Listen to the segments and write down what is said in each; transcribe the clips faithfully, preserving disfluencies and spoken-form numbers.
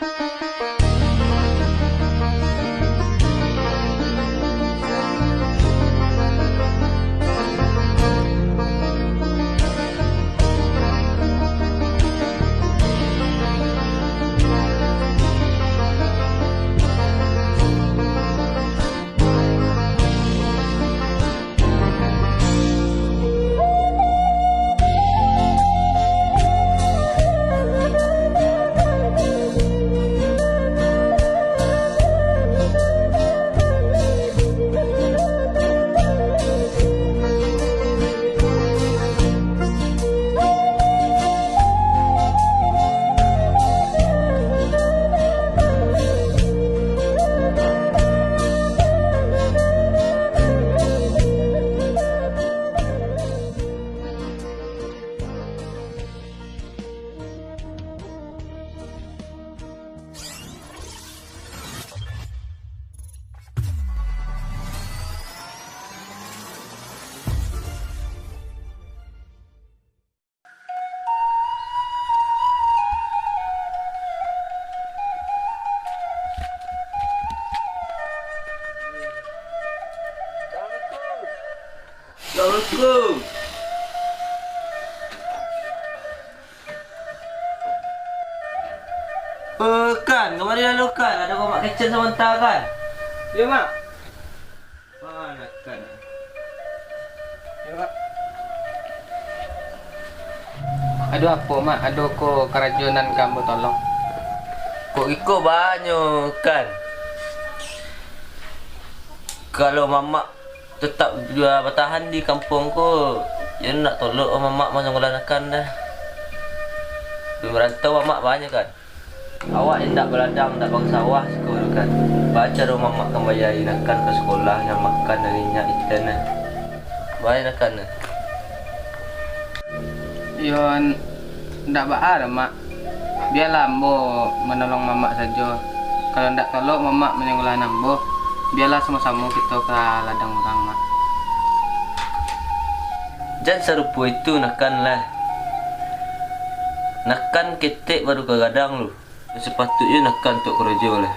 Assalamualaikum. Eh, Kan, kamari lalu, Kan. Ado ka Mak Kecen sabanta, Kan. Iyo, Mak. Mano, Kan? Iyo, Mak. Ado apo, Mak? Ado ko karajo nan ka ambo tolong? Kok iko banyo, Kan? Kalau Mamak tetap jua batahan di kampuang ko, yo ndak tolok mamak manyanggulakan dah. Di marantau mamak banyak kan. Awak indak baladang, indak basawah siko kan. Baa caro mamak kambayai nakan ka sakolah, nan makan, nan inyak iten nah. Bayai nakan nah. Yo, n-, ndak baa doh, Mak. Bialah ambo manolong mamak sajo. Kalau ndak tolok mamak manyanggulan ambo, bialah samo-samo kito ka ladang urang, Mak. Jan sarupo itu nakan lah. Nakan ketek baru ka gadang lu. Sapatuiknyo nakan untuak karajo lah.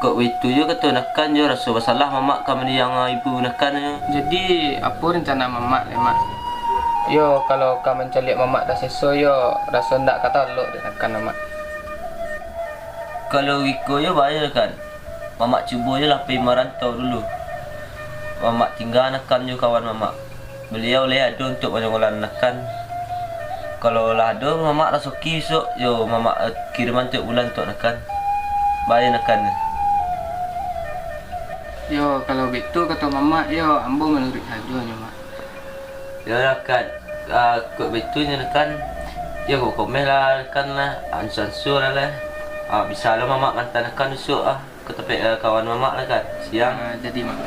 Kok baitu juo kato nakan jo raso basalah mamak ka mandiang ibu nakan nyo. Jadi, apo rencana mamak lai, Mak? Yo, kalau ka mancaliak mamak taseso, yo raso ndak ka talok dek nakan mamak. Kalau iko yo bahayo kan. Mamak cubo jo lah pai marantau dulu. Mamak tingga nakan jo kawan mamak. Baliau lai ado untuak manyangolan nakan. Kalau lah ado, mamak rasoki bisuak, yo mamak, eh, kiriman tiok bulan untuak nakan. Bahayo nakan. Yo, kalau baitu kato mamak, yo ambo manuruik sajo nyo, Mak. Yo lah, Kan. Ah, kok baitu nyo nakan, yo kok komeh lah nakan lah, ansua-ansua lah lah. Ah, bisa lah mamak mantan nakan bisuak ah. Ka tampek, eh, kawan mamak lah kan, siang. Ah, jadi, Mak.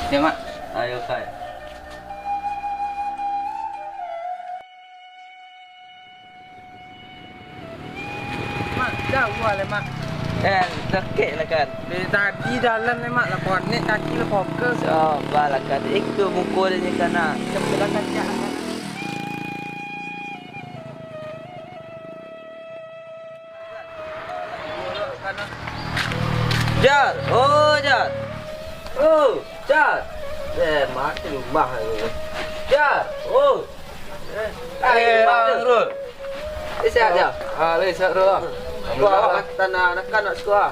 Ya, Mak. Ayo, Kai. Mak, jauah lah, Mak. Eh, dakek lah kan. Dari tadi jalan lah, Mak. Lah konek kaki lah pogel. Coba lah kan. Itu muko dia ni kan, ah. Sebelah kaca lah kan. Jar, oh Jar. Oh, Jar. Eh, mati rumah tu. Jar, oh. Eh, Eh, rumah tu. Rul. Eh, sihat, Jar? Ah, lai sihat, Rul, lah. Alhamdulillah, Wah, lah. Tanah anak-anak sekolah.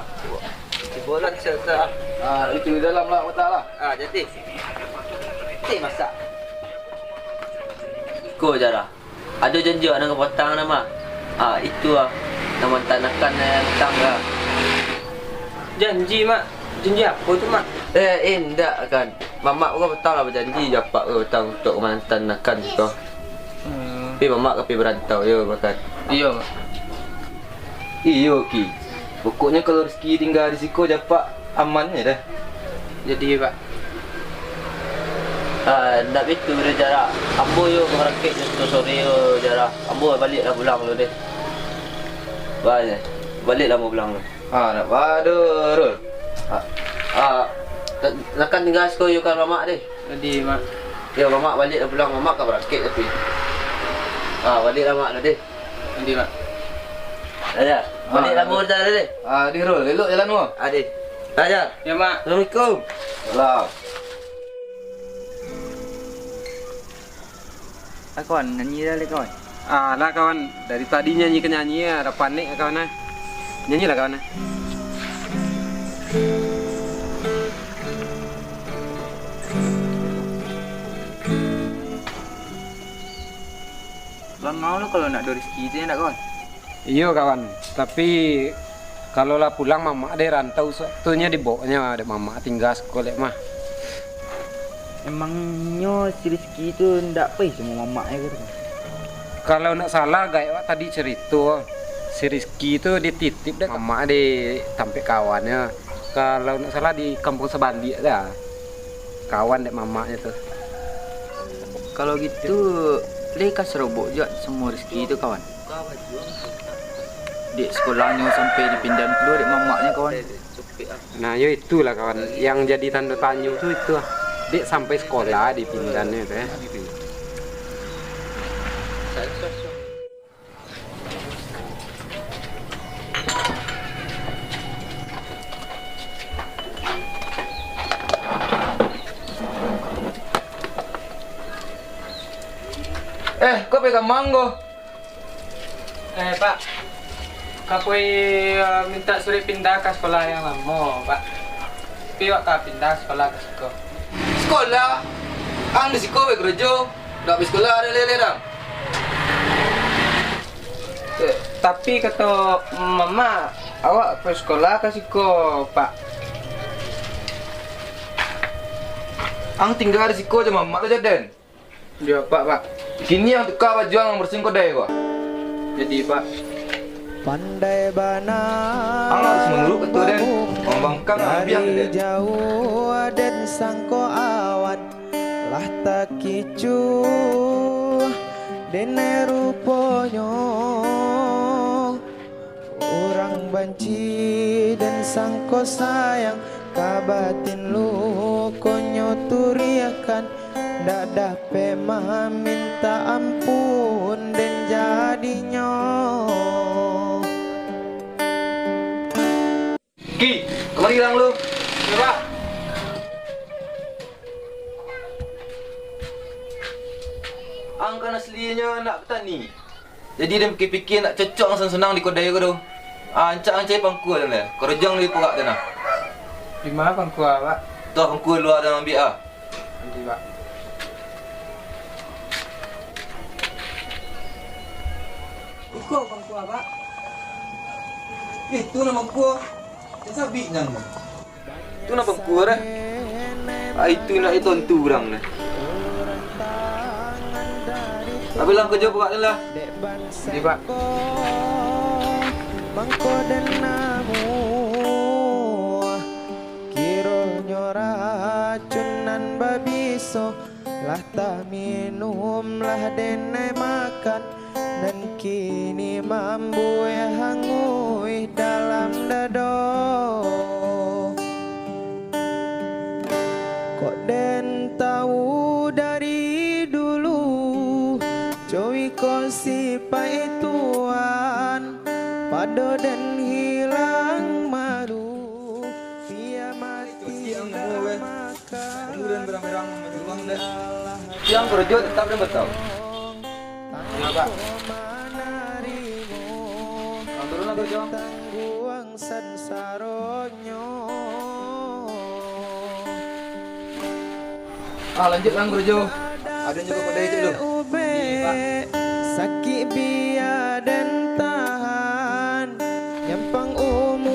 Di bola sihat, Jar. Ah, itu di dalam lah, matak lah. Ah, jadi. Ti masak. Ko, Jar, ah. Ado janji awak nan ka patang nah, Mak. Ah, itu ah, nan mantan nakan nan patang ka. Janji, Mak? Janji apo tu, Mak? Eh, indak kan. Mamak ko patang lah bajanji jo apak ko patang untuak mantan nakan ko. Hmm. Tapi mamak ka pai barantau yo, Mak kan. Iyo, Mak. Iyo, Ki. Pokoknyo kalau Rizki tingga di siko, jo apak aman se dah. Jadi, Pak. Ah, ndak baitu doh, Jar. Ambo yo ka marangkek jo sore yo, Jar. Ambo baliak lah pulang dulu deh. Baa, baliak lah ambo pulang dulu. Ah, ndak baa doh, Rul. Ah, ah, ta-, nakan tingga siko yo ka mamak deh. Jadi, Mak. Yo, mamak baliak lah pulang, mamak ka marangkek tapi. Ah, baliak lah, Mak, dulu deh. Jadi, Mak. Jar. Baliak lamo dah, deh. Ah, deh, Rul, elok jalan mo. Adeh. Raja. Ya, Mak. Assalamualaikum. Salam. Ah, kawan, nyanyi dah leh, kawan. Ah, lah, kawan. Dari tadi nyanyi ka nyanyi, ah, dah panek, kawan, ah. Nyanyilah, kawan, ah. Langau lo kalau nak do rezeki tu, ya ndak, kawan? Iyo, kawan, tapi kalau lah pulang mamak dari rantau, sa-, tu nyo dibaoknyo dek mamak, tingga siko lek mah. Emangnyo si Rizky tu ndak pai samo mamaknyo gitu kan? Kalau ndak salah, gaek awak tadi cerito, si Rizky tu dititip dek mamak di tampek kawannyo. Kalau ndak salah di kampuang sabaliak tu, kawan dek mamaknyo tu. Kalau gitu, lai ka sarobok juo samo Rizky tu, kawan. Dek sekolahnyo sampai dipindahan pulo dek mamaknyo, kawan. Nah, yo itulah, kawan, yang jadi tando tanyo tu, itu ah. Dek sampai sekolah dipindahannyo tu, eh. Eh, kok pegang manggo? Eh, Pak. Ka pai, eh, minta surek pindah ka sekolah yang lamo, Pak. Tapi wak ka pindah sekolah ka siko. Sekolah? Ang di siko bae karajo. Dak pai sekolah ado lele dang. Eh, tapi kato mamak, awak pai sekolah ka siko, Pak. Ang tingga di siko jo mamak tu, Jaden. Iyo, Pak, Pak. Kini ang tuka baju ang, ang barasiahan kodai ko. Jadi, Pak. Pandai bana. Ang harus manuruik kato den. Mambangkang ambiang den. Dari jauah den sangko awan lah takicuah den ruponyo. Urang banci den sangko sayang, ka batin lukonyo turiahkan, ndak dapek maminta ampun den jadinyo. Ki, kamari urang lu. Yo, Pak. Ang kan aslinyo anak patani. Jadi, den pikir-pikir ndak cocok ang sanang-sanang di kodai ko tu. Ah, rancak ang cari pangkua den lai. Karajo ang labiah parak tu nah. Di ma pangkua, Pak? Tu pangkua lua den ambiak ah. Nanti, Pak. Iko pangkua, Pak. Eh, tu nah pangkua. Jan sabik nang tu. Tu nah pangkua, eh. Ah, itu nak ditontu urang ni. Abih lah karajo parak ni lah. Di, Pak. Mangko den namuah, kironyo racun nan babiso, lah taminum, lah den makan, nan kini mambuek hanguih dalam dado. Kok den tau dari dulu, co iko sipaik tuan, pado den hilang malu, pia mati dalam makan. Siang karajo tatap den batau. Yo, Pak. Ang turun lah karajo. Ah, lanjuik lah karajo. Ado juo kodai cek tu. Sakik bia den tahan, nyampang umua